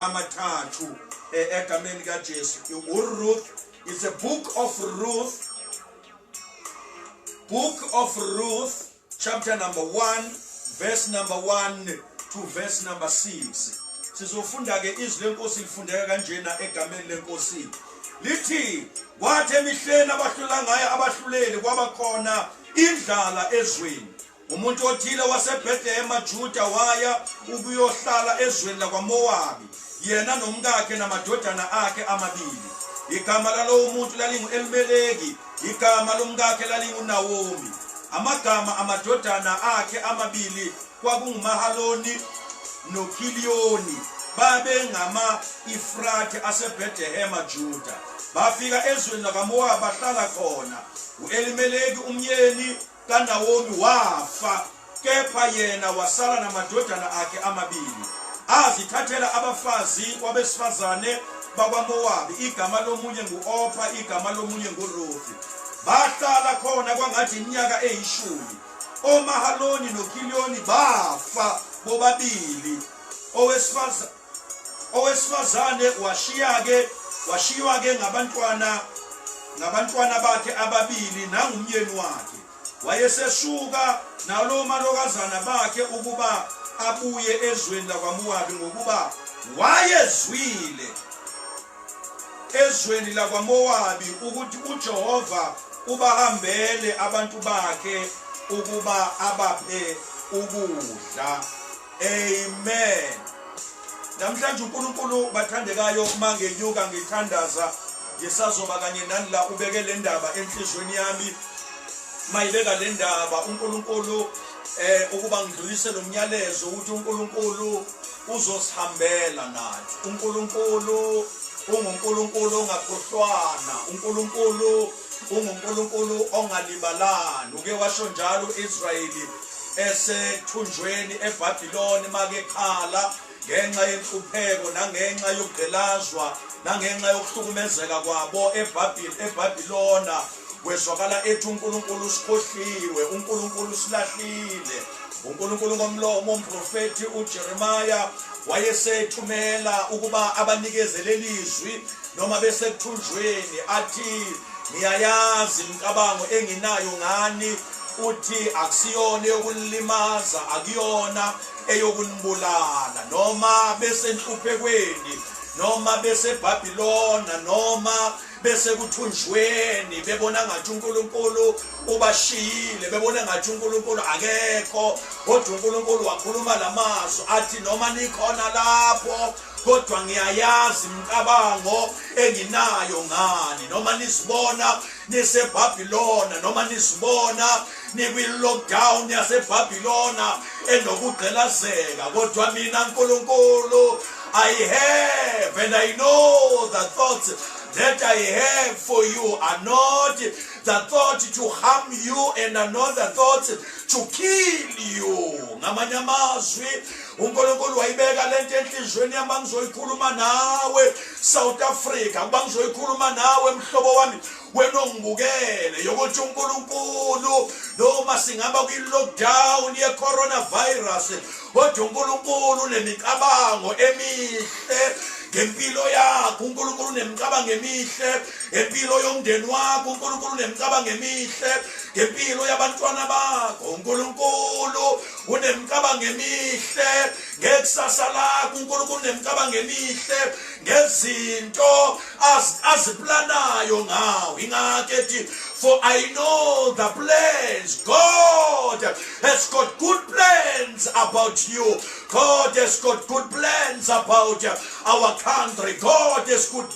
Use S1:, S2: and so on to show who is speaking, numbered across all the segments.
S1: Amathathu egameni kaJesu. URuth is a book of Ruth, book of Ruth, chapter number 1, verse number 1 to verse number 6. Sizofunda ke izwi lenkosi, lifundeka kanjena egameni lenkosi. Lithi, kwathi emihleni abahlula ngayo abahluleli, kwaba khona indlala ezweni. Umuntu othile waseBhetlehema Juda waya ukuyohlala ezweni lakwaMowabi, yena nomkakhe namadodana akhe amabili. Igama lalowo muntu lalingu-Elimeleki, igama lomkakhe lalinguNawomi. Amagama amadodana akhe amabili kwakunguMahaloni noKiliyoni, babengama-Efrathe aseBhetlehema Juda. Bafika ezweni lakwaMowabi bahlala khona. U-Elimeleki umyeni kaNawomi wafa, kepha yena wasala namadodana akhe amabili. Azithathela abafazi kwabesifazane bakwaMowabi, igama lomunye ngu-Orpa, igama lomunye nguRuthi. Bahlala khona kwangathi iminyaka eyishumi. OMahaloni noKiliyoni bafa bobabili. Owesifazane washiya-ke washiywa-ke ngabantwana bakhe ababili nangumyeni wakhe. Wayesesuka nalo malokazana bakhe ukuba abuye ezweni lakwaMowabi, ngokuba wayezwile ezweni lakwaMowabi ukuthi uJehova ubahambele abantu bakhe ukuba abaphe ukudla. Amen. Namhlanje uNkulunkulu, bathandekayo, mangenyuka ngithandaza, ngisazoba kanye nani la, ubeke le ndaba enhliziyweni yami. Mayibeka le ndaba uNkulunkulu ukuba ngidlulise lo myalezo ukuthi uNkulunkulu uzosihambela nathi. UNkulunkulu unguNkulunkulu ongakhohlwana, uNkulunkulu unguNkulunkulu ongalibalani. Uke washo njalo uIsrayeli esethunjweni eBhabhiloni, makekhala ngenxa yenhlupheko nangenxa yokugqilazwa nangenxa yokuhlukumezeka kwabo eBhabhilona, kwezwakala ethi uNkulunkulu usikhohliwe, uNkulunkulu usilahlile. UNkulunkulu ngomlomo umprofethi uJeremiah wayesethumela ukuba abanikeze lelizwi noma besekuthunjweni, athi, ngiyayazi imicabango enginayo ngani, uthi akusiyona eyokunilimaza, akuyona eyokunibulala. Noma besenhluphekweni, noma beseBhabhilona, noma besekuthunjweni, bebona ngathi uNkulunkulu ubashiyile, bebona ngathi uNkulunkulu akekho, kodwa uNkulunkulu wakhuluma lamazwi athi, noma nikhona lapho, kodwa ngiyayazi imicabango enginayo ngani. Noma nisibona niseBhabhilona, noma nisibona nikwi-lockdown yaseBhabhilona enokugqilazeka, kodwa mina uNkulunkulu, I have and I know the thoughts that I have for you are not the thought to harm you and are not the thoughts to kill you. Ngamanye amazwi, uNkulunkulu wayibeka lento enhliziyweni yami, ngizoyikhuluma nawe South Africa, kuba ngizoyikhuluma nawe mhlobo wami, wena ongibukele, yokuthi uNkulunkulu, noma singaba kwi-lockdown ye-coronavirus, kodwa uNkulunkulu unemicabango emihle ngempilo yakho. uNkulunkulu unemicabango emihle ngempilo yomndeni wakho. uNkulunkulu unemicabango emihle ngempilo yabantwana bakho. uNkulunkulu unemicabango emihle ngekusasa lakho. uNkulunkulu unemicabango emihle ngezinto aziplanayo ngawe. Ingakho ethi, for I know the plans. God has got good plans about you. God has got good plans about our country. God has got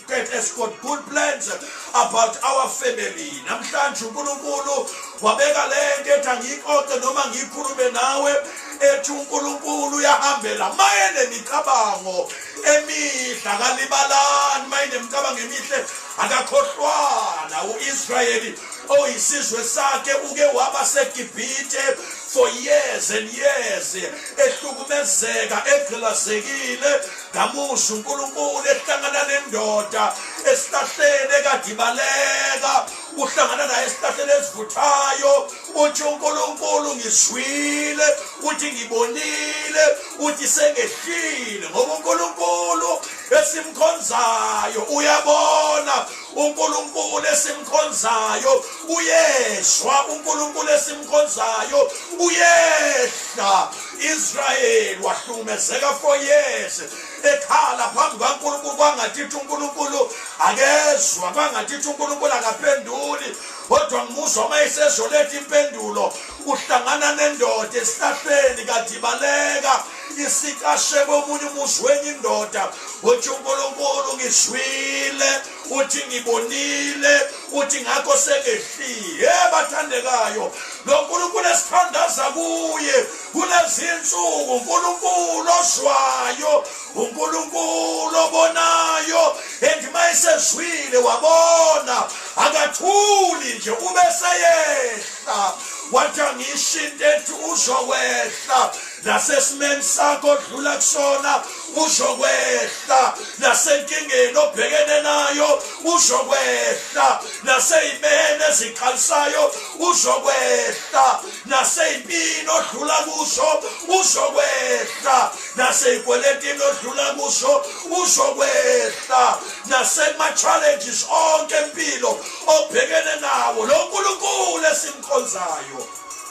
S1: good plans about our family. Namhlanje uNkulunkulu wabeka lento ethi angiyixoxe noma ngiyikhulume nawe, ethi uNkulunkulu uyahambela mayele nemicabango emihle, akalibalani. Mayinemicabango emihle, akakhohlwana. UIsrayeli oyisizwe sakhe uke waba seGibhithe for years and years, ehlukumezeka, egqilazekile. Ngamuzwa uNkulunkulu ehlangana nendoda esihlahleni ekade ibaleka, uhlangana naye esihlahleni esivuthayo. Uthi uNkulunkulu, ngizwile, uthi ngibonile. Uthi sengehlile ngoba uNkulunkulu esimkhonzayo uyabona, uNkulunkulu esimkhonzayo uyezwa, uNkulunkulu esimkhonzayo uyehla. Israel wahlukumezeka for years ekhala phambi kwaNkulunkulu, kwangathithi uNkulunkulu akezwa, kwangathithi uNkulunkulu akaphenduli, kodwa ngimuzwa uma esezoletha impendulo uhlangana nendoda esihlahleni kade ibaleka isicashe komunye umuzi wenye indoda. Uthi uNkulunkulu ngizwile, uthi ngibonile, uthi ngakho sengehlile. Bathandekayo, lo Nkulunkulu esithandaza kuye kulezi nsuku, uNkulunkulu ozwayo, uNkulunkulu obonayo, and uma esezwile wabona akathuli nje, ubeseyehla. Wathi angisho into ethi uzokwehla nasesimeni sakho odlula kusona, uzokwehla nasenkingeni obhekene nayo, uzokwehla naseyimeni ezikhalisayo, uzokwehla naseyimpini odlula kuso, uzokwehla naseyikweletini odlula kuso, uzokwehla nasema-challenges onke empilo obhekene nawo. Lo Nkulunkulu esimkhonzayo,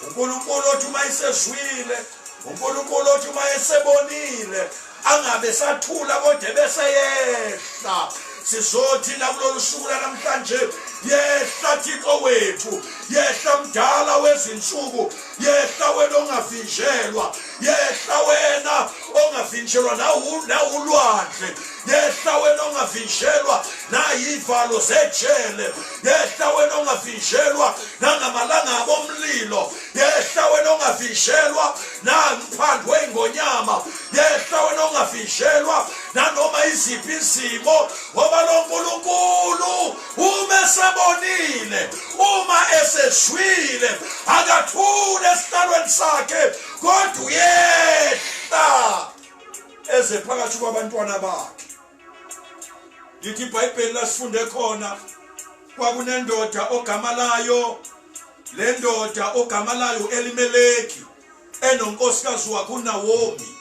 S1: uNkulunkulu othi uma esezwile, uNkulunkulu othi uma esebonile angabe sathula kodwa bese yehla. Sizothi la kulolu suku lanamhlanje, yehla Thixo wethu, yehla mdala wezinsuku, yehla wena ongavinjelwa, yehla wena ongavinjelwa nawulwandle, yehla wena ongavinjelwa nayivalo zejele, yehla wena ongavinjelwa nangamalangabo omlilo, yehla wena ongavinjelwa nangiphandwe wey'ngonyama, yehla wena ongavinjelwa nanoma iziphi izimo, ngoba lo Nkulunkulu uma esebonile, uma esezwile, akathule esihlalweni sakhe, kodwa uyehla eze phakathi kwabantwana bakhe. Lithi iBhayibheli lasifunde khona, kwakunendoda ogama layo, le ndoda ogama layo Elimeleki, enonkosikazi wakhe uNawomi.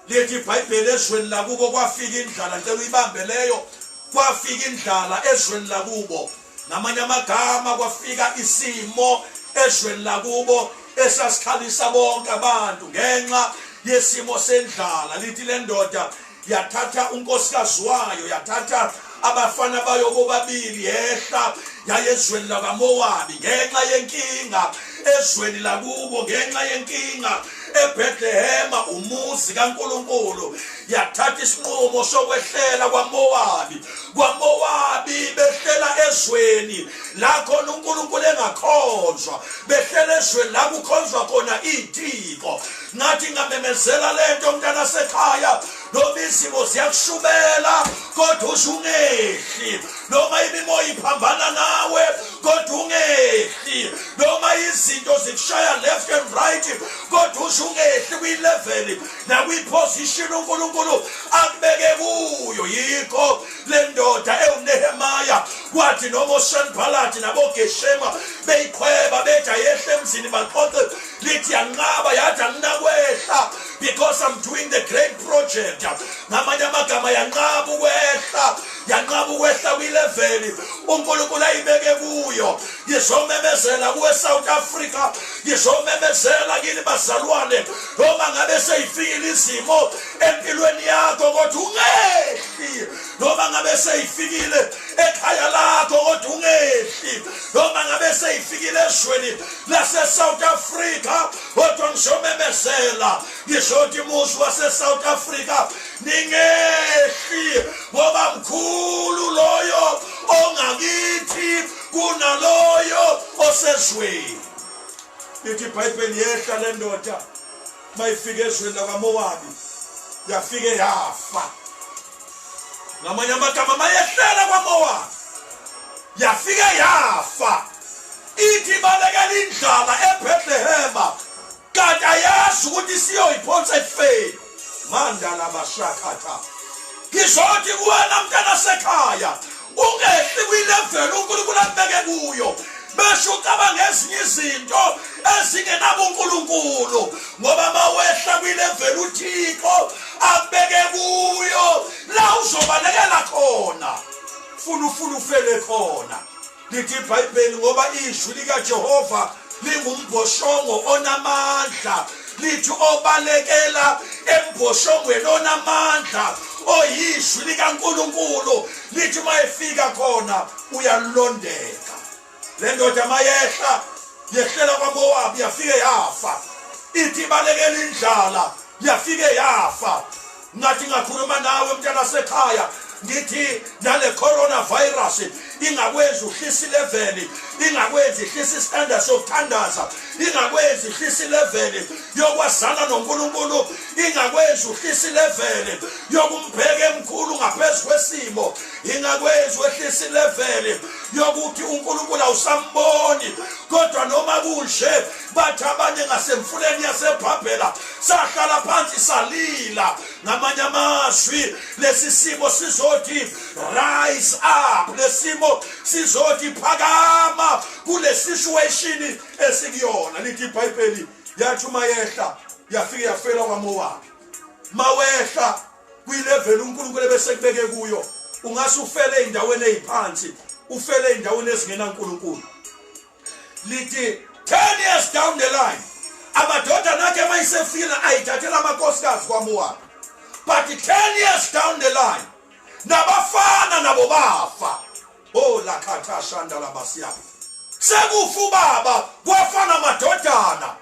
S1: Lithi iBhayibheli ezweni lakubo kwafika indlala, ngicela uyibambe leyo, kwafika indlala ezweni lakubo. Ngamanye amagama kwafika isimo ezweni lakubo esasikhalisa bonke abantu ngenxa yesimo sendlala. Lithi le ndoda yathatha unkosikazi wayo, yathatha abafana bayo bobabili, yehla yaye ezweni lakaMowabi ngenxa yenkinga ezweni lakubo, ngenxa yenkinga eBethlehema, umuzi kaNkulunkulu. Yathatha isinqumo sokwehlela kwaMowabi, kwaMowabi behlela ezweni la khona uNkulunkulu engakhonzwa, behlela ezweni la kukhonzwa khona iy'thixo. Ngathi ngamemezela lento mntana sekhaya, noma izimo ziyakushubela kodwa uze ungehli, noma imimoya iphambana nawe kodwa ungehli, noma izinto zikushaya left and right kodwa uze ungehli kwi-level nakwi-position uNkulunkulu akubeke kuyo. Yikho le ndoda ewuNehemaya kwathi noma oSanbalati naboGeshema beyiqhweba bethi ayehle emzini baxoxe, lithi yanqaba, yathi anginakwehla because I'm doing the great project. Ngamanye amagama yanqaba ukwehla, yanqaba ukwehla kwileveli uNkulunkulu ayibeke kuyo. Ngizomemezela kuwe South Africa, ngizomemezela kini bazalwane, noma ngabe seyifikile izimo empilweni yakho kodwa ungehli, noma ngabe seyifikile ekhaya lakho kodwa ungehli, noma ngabe seyifikile ezweni lase-South Africa kodwa ngizomemezela, ngizothi muzi wase-South Africa ningehli, ngoba mkhulu loyo ongakithi kunaloyo osezweni. Lithi iBhayibheli yehla le ndoda mayifika ezweni lakwaMowabi, yafike yafa. Ngamanye amagama mayehlela kwaMowabi yafike yafa. Ithi ibalekela indlala eBethlehema, kanti ayazi ukuthi siyoyiphonsa ekufeni. Mandala bashakatha. Ngizothi kuwena mntana sekhaya, ungehli kwilevel uNkulunkulu akubeke kuyo. Besho ucabanga ezinye izinto ezingenabuNkulunkulu, ngoba mawehla kwilevel uThixo akubeke kuyo la uzobalekela khona, funa ufuna ufele khona. Lithi iBhayibheli, ngoba izwi likaJehova lingumbhoshongo onamandla, lithi obalekela embhoshongweni onamandla oyizwi likaNkulunkulu, lithi uma efika khona uyalondeka. Le ndoda mayehla yehlela kwaMowabi, yafike yafa. Ithi ibalekela indlala, yafike yafa. Ngathi ngakhuluma nawe mntana sekhaya, ngithi nale coronavirus ingakwenzi uhlisa ilevel, ingakwenzi ihlisa istandard sokuthandaza, ingakwenzi ihlisa ilevel yokwazana noNkulunkulu, ingakwenzi uhlisa ilevel yokumbheka emkhulu ngaphezu kwesimo, ingakwenzi wehlisa ilevel yokuthi uNkulunkulu awusamboni. Kodwa noma kunje, bathi abanye ngasemfuleni yaseBhabhela sahlala phansi salila. Ngamanye amazwi, lesi simo sizothi rise up, lesimo sizothi phakama kule situation esikuyona. Lithi iBhayibheli, yathi uma yehla yafike yafela kwaMowabi. Mawehla kwilevel uNkulunkulu ebesekubeke kuyo, ungase ufele ey'ndaweni ey'phansi, ufele ey'ndaweni ezingenaNkulunkulu. Lithi 10 years down the line, amadodana akhe mayisefikile ayithathela amakhosikazi kwaMowabi. But 10 years down the line, nabafana nabo bafa. Oh, lakhathashanda labasiya, sekufa ubaba kwafana amadodana,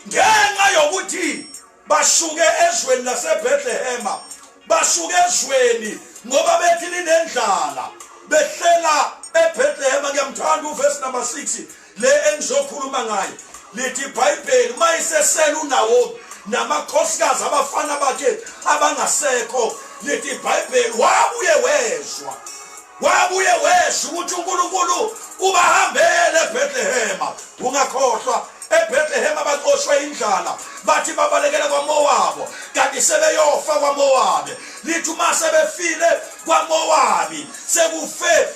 S1: ngenxa yokuthi basuke ezweni laseBethlehema, basuke ezweni ngoba bethi linendlala, behlela eBethlehema. Ngiyamthanda uverse number 6 le engizokhuluma ngayo. Lithi iBhayibheli, uma isesela uNawomi namakhosikazi abafana bakhe abangasekho, lithi iBhayibheli wabuye wezwa ukuthi uNkulunkulu ubahambele eBethlehema. Ungakhohlwa, eBethlehema baxoshwe indlala, bathi babalekela kwaMowabi, kanti sebeyofa kwaMowabi. Lithi uma sebefile kwaMowabi, sekufe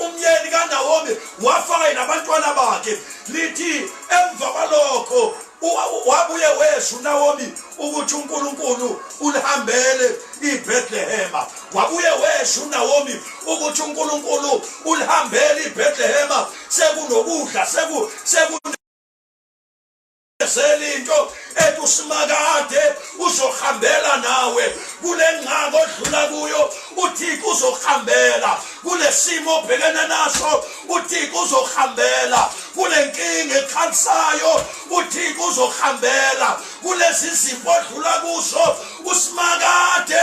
S1: umyeni kaNawomi, wafa kanye nabantwana bakhe. Lithi emva kwalokho wabuye wezwa uNawomi ukuthi uNkulunkulu ulihambele iBethlehema. Wabuye wezwa uNawomi ukuthi uNkulunkulu ulihambele iBethlehema, sekunokudla, seku seku into ethi uSimakade uzohambela nawe kule ngxaki odlula kuyo. UThixo uzohambela kule simo obhekene naso. UThixo uzohambela kule nkinga ekhalisayo. UThixo uzohambela kulezi zimpo odlula kuzo. USimakade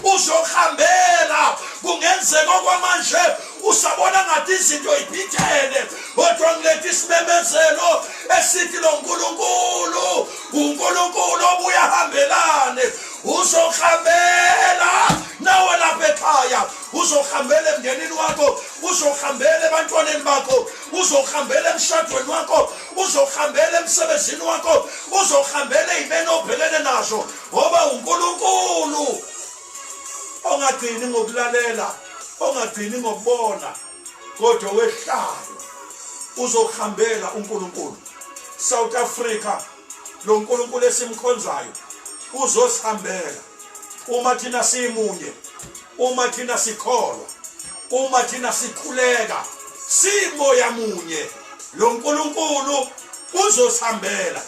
S1: uzohambela. Kungenzeka okwamanje usabona ngathi izinto iphithene, kodwa ngiletha isimemezelo esithi lo nkulunkulu uNkulunkulu obuya hambelane, uzohambela nawe lapha ekhaya, uzohambela emndenini wakho, uzohambela ebantwaneni bakho, uzohambela emshadweni wakho, uzohambela emsebenzini wakho, uzohambela ey'meni obhekene nazo, ngoba uNkulunkulu ongagcini ngokulalela, ongagcini ngokubona, kodwa wehlayo. Uzohambela uNkulunkulu. South Africa, lo nkulunkulu esimkhonzayo uzosihambela uma thina simunye, uma thina sikholwa, uma thina sikhuleka simoya munye. Lo nkulunkulu uzosihambela,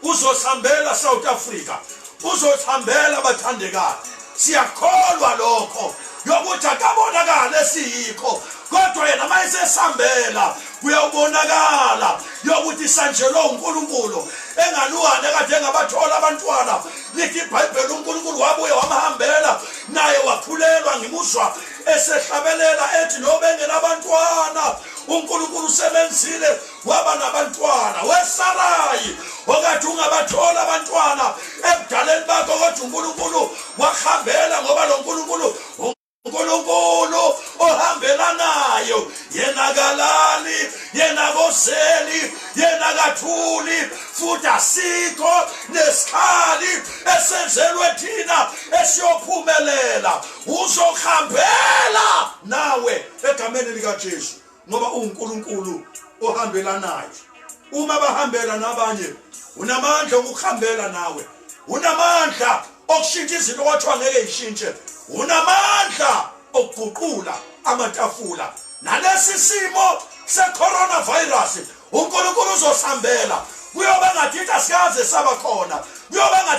S1: uzosihambela South Africa, uzosihambela bathandekayo. Siyakholwa lokho yokuthi akabonakala esiyikho, kodwa yena mayesesihambela kuyawubonakala yokuthi sanjelwe uNkulunkulu. Engaluhane kade engabathola abantwana, lithi iBhayibheli uNkulunkulu wabuye wamhambela naye wakhulelwa. Ngimuzwa esehlabelela ethi noba engenabantwana, uNkulunkulu usebenzile waba nabantwana. WeSarayi, okade ungabathola abantwana ebudaleni bakho, kodwa uNkulunkulu wahambela, ngoba lo nkulunkulu uNkulunkulu ohambelanayo. Yena kalali, yena kozeli, yena kathuli, futhi asikho nesikhali esenzelwe thina esiyophumelela. Uzohambela nawe egameni likaJesu. Ngoba uNkulunkulu ohambelanayo. Uma bahambela nabanye, unamandla okuhambela nawe, unamandla okushintsha izinto kwathiwa ngeke ishintshe, unamandla okuguqula amatafula. Nalesi simo se-coronavirus, uNkulunkulu uzosihambela. Kuyoba ngathi asikaze saba khona, kuyoba ngathi.